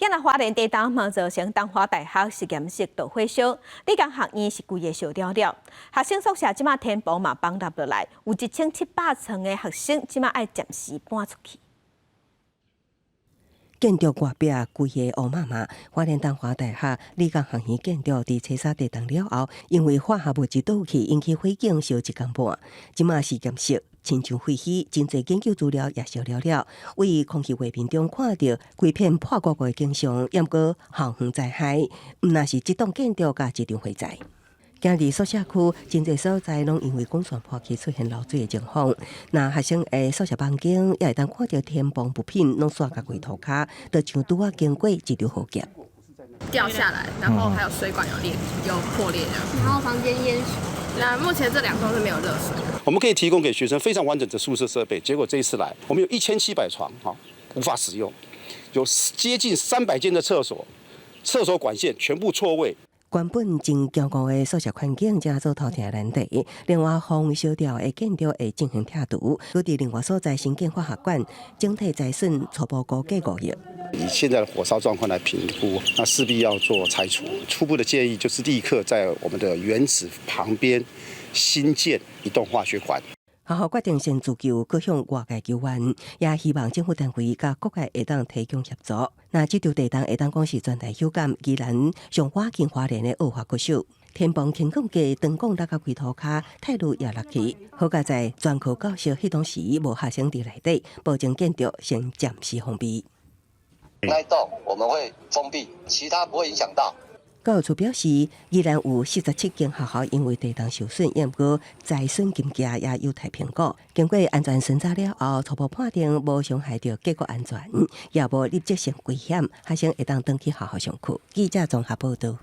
今仔花蓮地動嘛造成東華大學實驗室著火燒，理工學院是規个燒了了。學生宿舍這馬天棚嘛崩塌落來，有1700床的學生這馬愛暫時搬出去。建築外壁規个烏麻麻，花蓮東華大學理工學院建築佇初三地動了後，因為化學物質倒去引起火警，燒一工半。這馬實驗室親像廢墟，真濟研究資料也燒了了。佇空氣畫面中看著規片破鼓鼓的景象，猶閣校園災害，毋但是這棟建築佮這場火災。今日宿舍區真濟所在攏因為管線破去出現漏水的情況。若學生的宿舍房間也會當看著天棚物品攏散甲規塗跤，就像拄仔經過一場浩劫。掉下來，然後還有水管有裂、有破裂這樣，然後房間淹水。那目前這兩棟是沒有熱水。我們可以提供給學生非常完整的宿舍設備，結果這一次來，我們有1700床哈無法使用，有接近300間的廁所，廁所管線全部錯位。原本真堅固的宿舍環境，成做頭痛難題。另外，風燒掉的建築會進行拆除。閣佇另外所在新建化學館，整體災損初步估計5億。以現在的火燒狀況來評估，那勢必要做拆除。初步的建議就是立刻在我們的原址旁邊新建一棟化學館。學校決定先自救，閣向外界求援，也希望政府單位佮各界會當提供協助。那這場地動會當講是全台有感，宜蘭上倚近花蓮的惡化國手，天棚傾降價，燈光落甲規塗跤，鐵路也落去。好佳哉專科教室彼當時無學生佇內底，保證建築先暫時封閉。那一棟我們會封閉，其他不會影響到。教育處表示，宜蘭有47間學校因為地動受損，毋過災損金額也有待評估。經過安全審查了後，初步判定無傷害著結構安全，也無立即性危險，學生會當轉去學校上課。記者綜合報道。